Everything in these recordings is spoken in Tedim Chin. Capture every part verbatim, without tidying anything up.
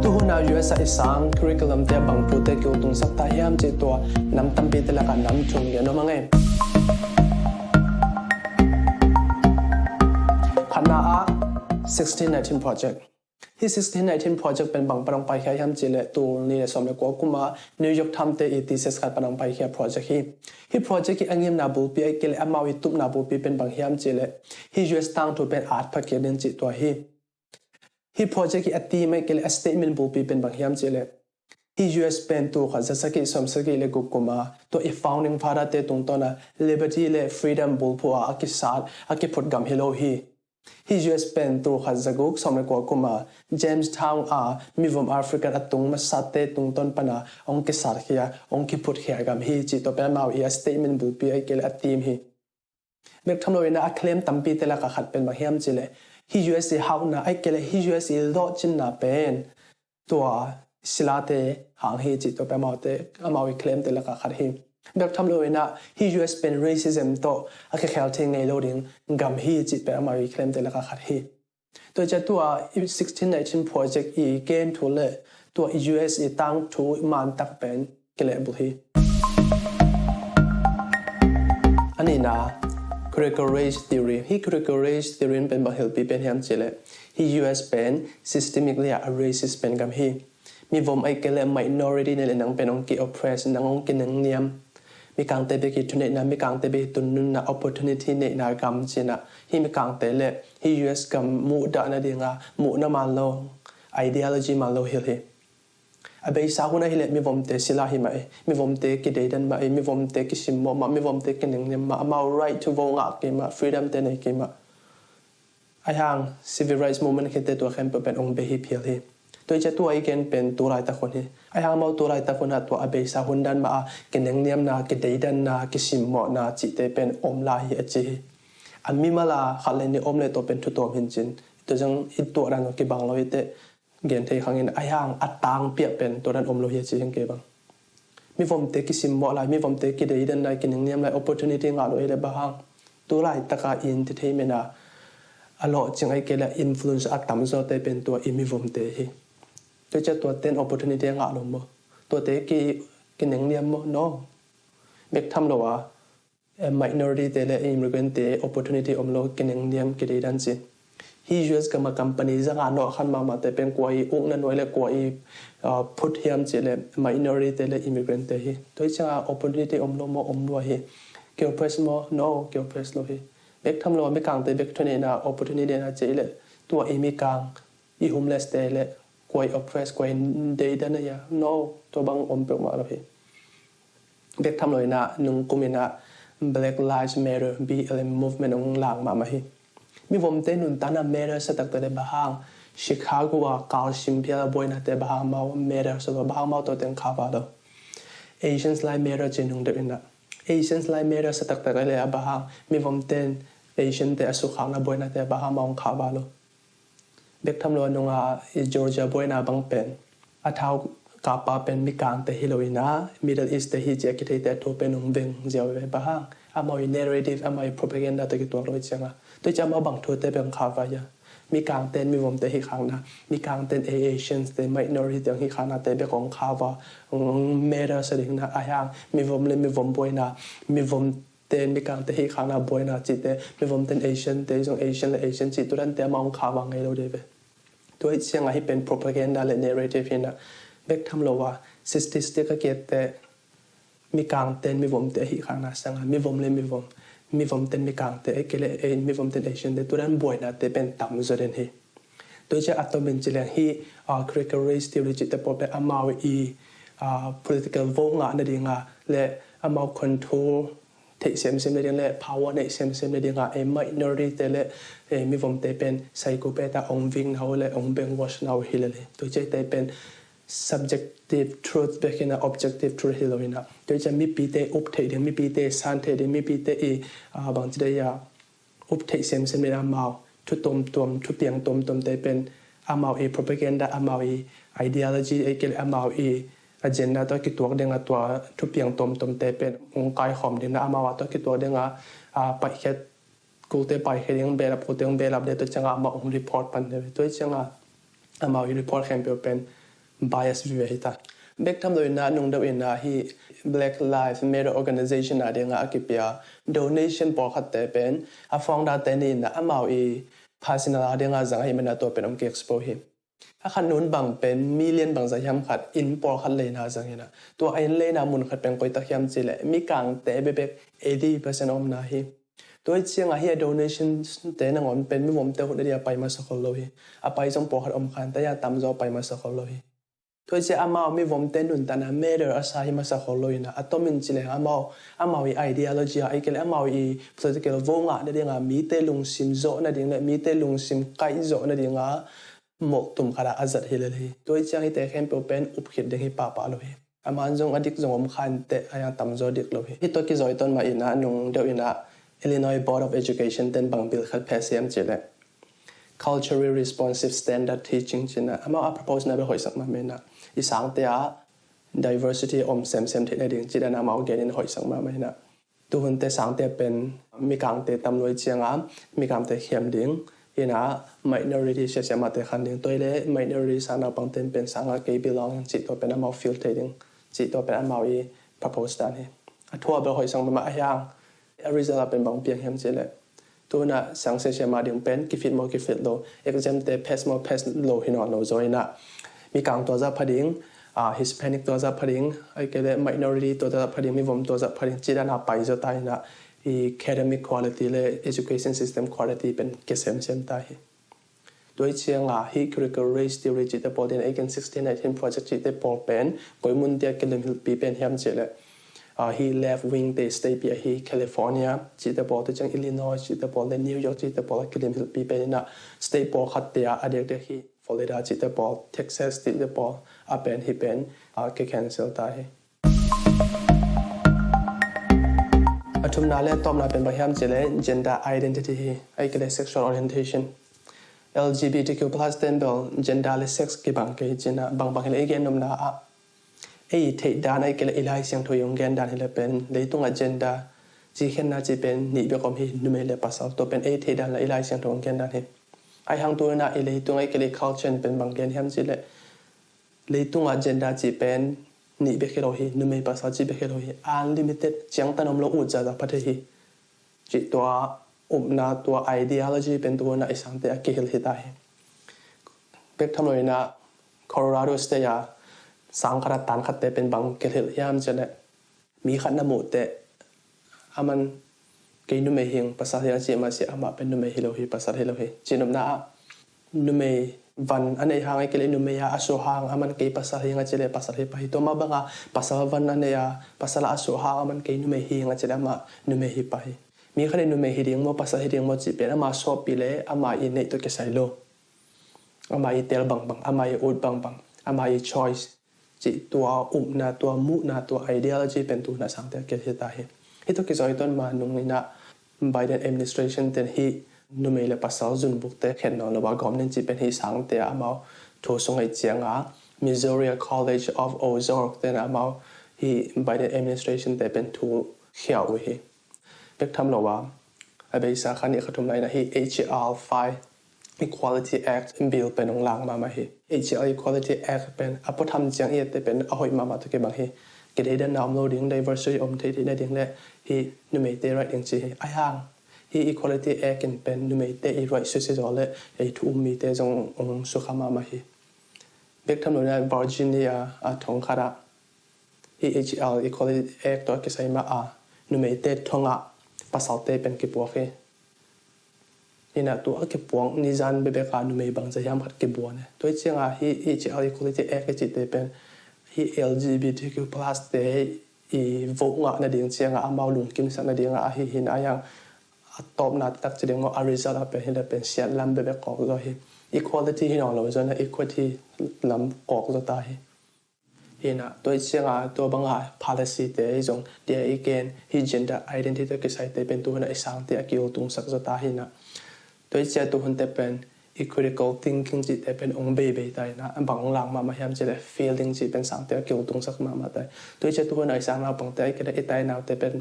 Huna U S a i sang curriculum te bang thute kiutungsak ta hiam cih tua nam tampi te lakah nam thum gen nuam ing ei. Khatna ah sixteen nineteen project. Hih sixteen nineteen project pen bang pan hong paikhia hiam cih leh tul nih le sawm le kua kum a New York Times te i thesis khat pan hong paikhia project hi. Hih project i a ngimna bulpi ahih kei leh amau i tupna bulpi pen bang hiam cih leh hih U S tangthu pen at pha kik ding cih tua hi. Hih project i a theme ahih kei leh a statement bulpi pen bang hiam cih leh hih U S pen tul khat za sagih sawm sagih le guk kum a tua i founding father te tungtawn a liberty le freedom bulphuh a a kisat a kiphut gam hi lo hi. Hih U S pen tul khat za guk sawm le kua kum a Jamestown a mivom African a tung masate tungtawn pan a hong kisatkhia hong kiphutkhia gam hi cih tua pen amau i a statement bulpi ahih kei leh a theme hi. Bek tham lo in a claim tampi te lakah khat pen bang hiam cih leh hih U S i hauhna ahih kei leh hih U S i lawhcinna pen tua silate hang hi cih tua pen amaute amau i claim te lakah khat hi. Bek tham lo in a hih U S pen racism tawh a kikhel thei ngei lo ding gam hi cih pen amau i claim te lakah khat hi. Tua ciang tua sixteen nineteen project i gen thu le tua U S i tangthu mantak pen kilehbulh hi. A nihna, critical race theory. Hih critical race theory in pen bang hilhpi pen hiam cih leh hih U S pen systemically a racist pen gam hi. Mivom ahih kei leh minority nei leh nang pen hong ki-oppress, nang hong kinengniam. Mikangte bek i thuneihna, mikangte bek i tunnunna, opportunity neihna gam ci-in a hih mikangte le hih U S gam muhdah nading a muhna man lo, ideology man lo hilh hi. A beisa hun ahih leh mivomte sila hi mah hi, mivomte kideidan mah hi, mivomte kisimmawh mah, mivomte kinengniam mah, amau right to vote ngah kei mah, freedom te nei kei mah. Ahi hang civil rights movement khit teh tua khempeuh pen hong bei hi phial hi. Tua hi ciang tua i gen pen tu laitak hun hi. Ahi hang amau tu laitak hun ah tua a beisa hun dan mah a kinengniamna, kideidanna, kisimmawhna cihte pen om lai hi a ci hi. A mimal a khat le nih om leh tua pen thu tawm hi in cin, tua ciang i tuahdan zong kibang lo hi teh. Gen thei khang in, ahi hang a tangpi ah pen tua dan om lo hi a ci hi ing kei bang. Mivomte kisimmawh lai, mivomte kideidan lai, kinengniam lai, opportunity ngah lo hi leh bang hang. Tu laitak a i entertainment a a lawhcing ahih kei leh influence a tamzawte pen tua i mivomte hi. Tua ciang tuate in opportunity a ngah lo maw? Tuate ki, kinengniam maw? No. Bek tham lo a, eh, minority te le immigrant te opportunity om lo, kinengniam, kideidan ci. Hih U S gam a company zanga nawhkhan mahmahte pen kua i ukna nuai le kua i, ah, phut hiam cih leh minority te le immigrant te hi. Tua hi ciang a opportunity om lo maw? Om lua hi. Ki-oppress maw? No, ki-oppress lo hi. Bek tham lo a mikangte bek thuneihna, opportunity neihna ci leh tua i mikang, i homeless te le kua i oppress, kua i deidan a hia? No, tua bang om peuhmah lo hi. Bek tham lo in a nung kum in a Black Lives Matter, B L M movement hong lang mahmah hi. Mivomte nuntakna matter sa taktak leh bang hang Chicago a kal sim phial a buainate bang hang amau matter sa lo, bang hang amau tua teng kha va lo? Asians lai matter ci nung deuh in a Asians lai matter sa taktak leh bang hang mivomte in Asian te a sukhakna buainate bang hang amau hong kha va lo? Bek tham lo a nung a i Georgia buaina bang pen a thau kappa pen mikangte hi lo in a Middle East te hi ci a kitheite a thu pen hong veng ziau ve, bang hang amau i narrative, amau i propaganda tawh kituak lo hi ciang a. Tua hi ciang amau bang thute bek hong kha va hia? Mikangte in mivomte hih khakna, mikangte in Asians te, minority te hong hih khaknate bek hong kha va, hong matter sa ding in a, ahi hang mivom le mivom buaina, mivom ten mikangte hih khakna buaina cihte, mivomten Asian te zong Asian le Asian cih tu dante amau hong kha va ngei lo ding ve. Tua hi ciang a hih pen propaganda le narrative hi in a, bek tham lo a statistic a kiat teh mikangten mivomte hih khakna sang a, mivom le mivom, mivomten mikangte, ahih kei leh, eh, mivomten Asian te, tu dan buainate pen tamzaw den hi. Tua hi ciang a tomin ci leng hih, ah, critical race theory cihte pawl pen amau i, ah, political vote ngah nading a le amau control theih semsem nading le power neih semsem nading a, eh, minority te le, eh, mivomte pen psychopath a hong vik na uh le hong brainwash na uh hi lel hi. Tua hi ciang hihte pen subjective truth bek hi in a, objective truth hi lo hi in a. Tua hi ciang mipite up theih ding, mipite san theih ding, mipite i, ah, bangci dei a up theih semsem in amau thu tuamtuam, thupiang tuamtuamte pen amau i propaganda, amau i ideology, ahih kei leh amau i agenda tawh kituak ding a tua thupiang tuamtuamte pen hong kaikhawm ding in a, amau a tawh kituak ding a, a, paihkhiat kulte paihkhiat ding, behlap kulte hong behlap ding, tua ciang a amau hong report pan ding. Tua hi ciang a amau i report khempeuh pen bias vive hi ta. Bek tham lo in ah nungdeuh in ah hih Black Lives Matter organization a ding ah a kipia donation pawlkhatte pen a founder te nih in ah amau i personal a ding ah zang ahih man ah tua pen om kik sipau hi. A khat nun bang pen million bang zah hiam khat inn pawlkhat leina zang in ah, tua a inn leina mun khat pen koi tak hiam cih leh Mikangte bekbek eighty percent omna hi. Tua hi ciang ah hih a donation te nangawn pen mivomte hun a dia pai masa khol lo hi. A pai zong pawlkhat om kha in ta, a tamzaw pai masa khol lo hi. Tua hi ciang amau mivomte nuntakna matter a sa hi masa khol lo in ah, a tom in cih leh amau, amau i ideology a, ahih kei leh amau i political vo ngah nading a, mite lungsim zawh nading leh mite lungsim kaih zawh nading a mawk tum khat ah a zat hi lel hi. Tua hi ciang hihte khempeuh pen up khit ding hi pahpah lo hi. A man zong a dik zong om kha in teh, a tamzaw dik lo hi. Hih tua kizawitawn mah in ah nungdeuh in ah Illinois Board of Education ten bang bill khat pass hiam cih leh culturally responsive standard teaching ci-in ah, amau a propose na bel hoihsak mahmah in ah, i sangte ah diversity om semsem theih nading ci-in ah amau gen in hoihsak mahmah in ah. Tuhunte sangte pen Mikangte tam lo hi ciang ah Mikangte khiam ding in ah minority siasia mahte khan ding, tua hi leh minority sang naupangte pen sang ah kei belong cih tua pen amau feel thei ding cih tua pen amau i propose dan hi. A thu a bel hoihsak mahmah a hiang, a result a pen bang piang hiam cih leh, tu-in ah sang siasia mah ding pen kifit maw kifit lo, exam te pass maw pass lo hi nawn lo zaw in ah, Mikang tua zah pha ding, ah, Hispanic tua zah pha ding, ahih kei leh minority tua zah pha ding, mivom tua zah pha ding ci-in ah pai zaw ta in ah, i academic quality leh education system quality pen kia semsem ta hi. Tua hi ciang ah hih critical race theory cihte pawl, the eighteen sixteen nineteen Project cihte pawl pen koi mun ah kilimhilhpi pen hiam cih leh, ah, hih left wing te state pi ahi California cihte pawl, tua ciang Illinois cihte pawl leh New York cihte pawl a kilimhilhpi pen in ah, state pawlkhatte ah a diakdiak hih Florida cihte pawl, Texas cihte pawl a pen hih pen, ah, ki cancel ta hi. A thumna leh a tawpna pen bang hiam cih leh gender identity hi, ahih kei leh sexual orientation. L G B T Q plus ten bel gender leh sex kibang kei hi ci-in ah, bangbang hi leh i gen nopna ah, ei theih dan ahih kei leh i Lai Siangtho i hong gen dan hi leh pen leitung ah gender, ci khenna cih pen nih bek om hi, numei leh pasal, tua pen ei theih dan leh i Lai Siangtho hong gen dan hi. A hiang tu-in ah i leitung ahih kei leh i culture in pen bang gen hiam cih leh, leitung ah gender cih pen nih bek hi lo hi, numei pasal cih bek hi lo hi, unlimited, ciangtan om lo, ut zahzah pha thei hi, cih tua upna, tua ideology pen tu-in ah i sangte a kihilh hi ta hi. Bek tham lo in ah Colorado State ah sang khat ah tan khatte pen bang kihilh hiam cih leh, mi khat na muh teh, aman kei numei hi ing, pasal hi ing a cih mah si, amah pen numei hi lo hi, pasal hi lo hi. Cih nopna ah, numei van a neih hang ahih kei leh numei a a suah hang aman kei pasal hi ing a cih leh pasal hi pah hi. Tua mah bang a pasal van a neih a, pasal a a suah hang aman kei numei hi ing a cih leh amah numei hi pah hi. Mi khat in numei hi ding maw, pasal hi ding maw cih pen ama sawtpi leh ama i neih tawh kisai lo. Ama i tel bangbang, ama i ut bangbang, ama i choice, cih tua upna, tua muhna, tua ideology pen tu-in ah sangte a kihilh hi ta hi. Hih tawh kizawitawn ma nung in ah Biden administration ten hih numei leh pasal zunbukte khen nawn lo a gawm ning cih pen hih sangte a amau thu sung ahih ciang ah, Missouri College of Ozark ten amau hih Biden administration te pen thu khia uh hi. Bek tham lo a, a beisa kha nih kha thum lai in ah hih H R five Equality Act bill pen hong lang mahmah hi. H R Equality Act pen a puatham ciang i et teh pen a hoih mahmah tawh kibang hi. Kideidanna om lo ding, diversity om thei theih nading leh hih numeite right ding ci hi. A hiang, hih Equality Act in pen numeite i right susia zaw leh ei thu um mite zong hong sukha mahmah hi. Bek tham lo in ah Virginia a thong khat ah hih H R Equality Act tawh a kisai mah a numeite thong ah pasalte pen kipuak hi. Inah tua a kipuak ni zan bekbek a numei bangzah hiam khat kibuan e. Tua hi ciangah hih H R Equality Act i cihte pen hih L G B T Q plus te i vote ngah nading ciangah amau lungkimsak nadingah ahi hi. Inah a hiang a tawpna taktak ci ding maw, a result ah pen hi leh pen siat lam bekbek kawk zaw hi. Equality hi nawn lo zaw inah equity lam kawk zaw ta hi. Hi inah tua hi ciangah tua banga policy te i zong tia i gen hih gender identity tawh kisaite pen tu hi inah i sangte a kiultungsak zaw ta hi inah. Tua hi ciah tu hunte pen i critical thinking cihte pen hong beibei ta inah, a bang hong lang mahmah hiam cih leh feeling cih pen sangte a kiultungsak mahmah ta hi. Tua hi ciah tu hi inah i sang naupangte ahih kei leh i tai naute pen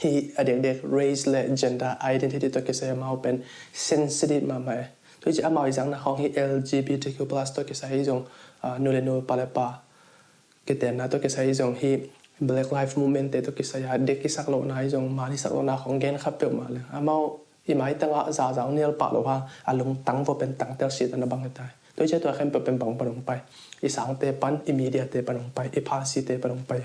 hih a diakdiak race le gender identity tawh kisai amau pen sensitive mahmah e. Tua hi ciah amau i zangna khawng hih L G B T Q plus tawh kisai hi zong Ah, nu le nu, pa le pa kitenna tawh kisai zong hi Black Lives Movement te tawh kisai a dek i sak lohna i zong, man i sak lohna khong gen kha peuhmah le amau i maitangah zahzah nial pah lo hang a lungtang vua pen tangtel sit a na bang hi tai. Tua i cia tua khempeuh pen bang pan hong pai? I sangte pan, i mediate pan hong pai, i phalsite pan hong pai.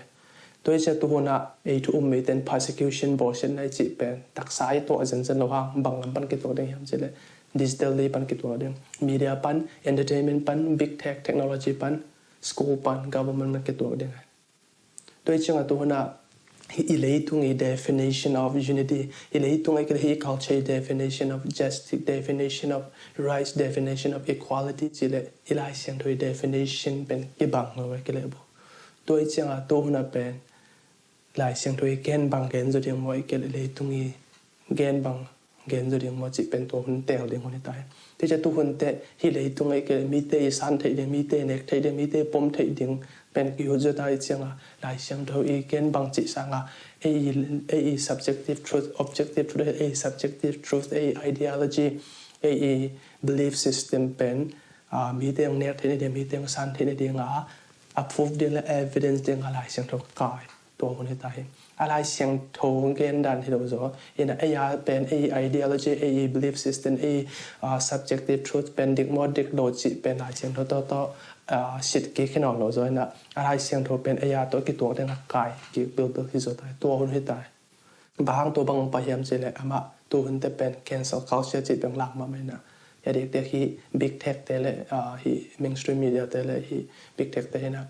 Tua i cia tuhunah ei thu um meiten persecution, bawlsiatna i cih pen taksa i tuah zenzen lo hang bang lam pan kituak ding hiam cileh, digitally pan kituak ding, media pan, entertainment pan, big tech, technology pan, school pan, government pan kituak ding. Tua i ciangah tuhunah hi i leitung i definition of unity, i leitung i kile hi i culture i definition of justice, definition of rights, definition of equality cileh i Lai Siangtho i definition pen kibang lo i kile bo. Tua i ciangah tuhunah pen Lai Siangtho i gen bang gen zaw ding maw, i kile leitung i gen bang gen zaw ding maw cih pen tua hun teel ding hun hi tai. Tua i cia tuhun teh hi leitung i kile mite i san theih ding, mite i nek theih ding, mite i pom theih ding pen kihut zaw ta i ciangah Lai Siangtho i gen bang cih sangah ei i, ei i subjective truth, objective truth, ei i subjective truth, ei i ideology, ei i belief system pen, ah, mite hong nek theih nading, mite hong san theih nading a, a proof ding le evidence ding a Lai Siangtho kai. Tua hun hi ta hi. A Lai Siangtho gen dan hi lo zaw. Ina ei a pen, ei ideology, ei belief system, ei, ah, subjective truth pen dik maw dik lo cih pen Lai Siangtho tawh tawh, ah, sit kik hi nawn lo zaw. Ina a Lai Siangtho pen ei a tawh kituak ding a kai kik bilbil hi zaw ta hi. Tua hun hi ta hi. Bang hang tua bang hong pai hiam cileh amah tuhun teh pen cancel culture cih pen lak mahmah ina. Hi a dikdek hi big tech te le, ah, hi mainstream media te le hi big tech te hi na.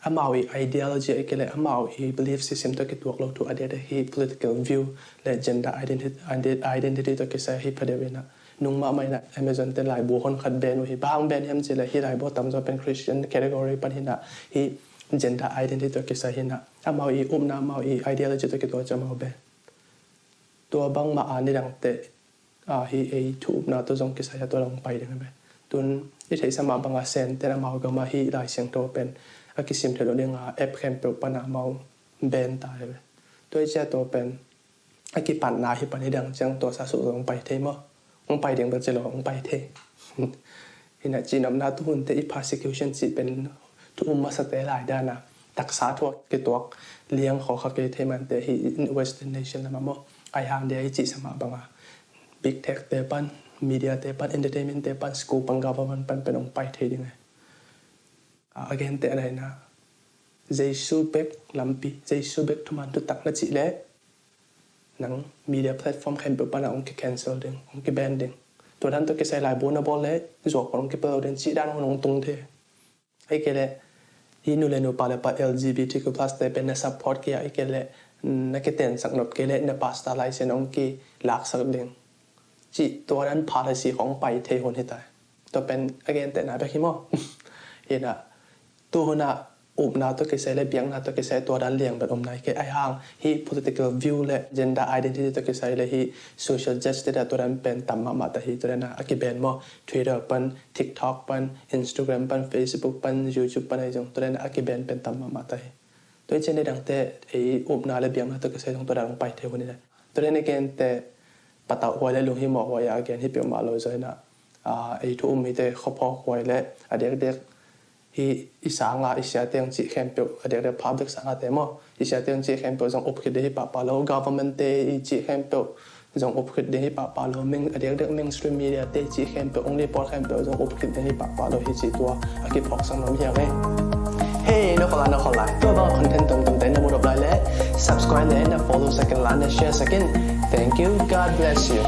Amau i ideology i kile amau i belief system tawh kituak lo thu a dikdek hi political view le gender identi-, ident-, identity tawh kisai hi phadeuh ina. Nung mahmah ina Amazon te laibu hon khat ban uh hi. Bang ban hiam cileh hi laibu tamzaw pen Christian category pan hi na, hi gender identity tawh kisai hi na. Amau i upna, amau i ideology tawh kituak ci amau ban. Tua bangmah a nidang teh, ah, hi ei thu upna tawh zong kisai a tua dong pai ding hi ve. Tun i theihsa mah bangah Sen ten amau gamah hi Lai Siangtho pen a kisim theih lo ding a app khempeuh pan a amau ban ta hi ve. Tua i cia tua pen a kipatna hi pan i dang ciang tua sa suh zong pai thei maw? Hong pai ding bel ci lo, hong pai thei. Hi na cihnopna tuhun teh i persecution cih pen thu um masate lai dana taksa thu a kituak liang khawh kha kei thei man teh hi Western nation lamah maw? Ai hang dia i cihsa mah banga big tech te pan, media te pan, entertainment te pan, school pan, government pan pen hong pai thei ding e. A, a gente a naina Jesu bek lampi, Jesu bek thuman thutak na cih leh nang media platform khempeuh pana hong ki cancel ding, hong ki ban ding. Tua dan tawh kisai laibu na bawl leh zuak pan hong kipia lo ding cih dan hong tung thei. Ahih kei leh hi nu le nu, pa le pa, L G B T Q plus te pen na support kei a, ahih kei leh na kitensak nop kei leh na pastor license hong kilaksak ding cih tua dan policy khawng pai thei hun hi ta. Tua pen a gentehna bek hi maw? Hi na, tu hun ah upna tawh kisai le biakna tawh kisai tua dan liang bel om nai kei. Ai hang hi political view le gender identity tawh kisai le hi social justice ah tua dan pen tam mahmah ta hi. Tua dan a kiban maw, Twitter pan, TikTok pan, Instagram pan, Facebook pan, YouTube pan ahi zong tua dan a kiban pen tam mahmah ta hi. Tua hi ciang ni dangte ei upna le biakna tawh kisai zong tua dan hong pai thei hun hi na. Tua dan a gente patauh huai le lunghimawh huai a gen hi peuhmah lo zaw hi na. Ei thu um mite khuaphawk huai le a diakdiak hi i sanga i siate hong cih khempeuh, a diakdiak public sanga te maw, i siate hong cih khempeuh zong up khit ding hi pahpah lo. Government te i cih khempeuh zong up khit ding hi pahpah lo. A diakdiak mainstream media te i cih khempeuh, hong report khempeuh zong up khit ding hi pahpah lo hi cih tua a kiphawksak nuam hi hang e. Hei, na khawlai, na khawlai, tua bang content tuamtuamte na mu nop lai leh subscribe le na follow sak in la, na share sak in. Thank you. God bless you.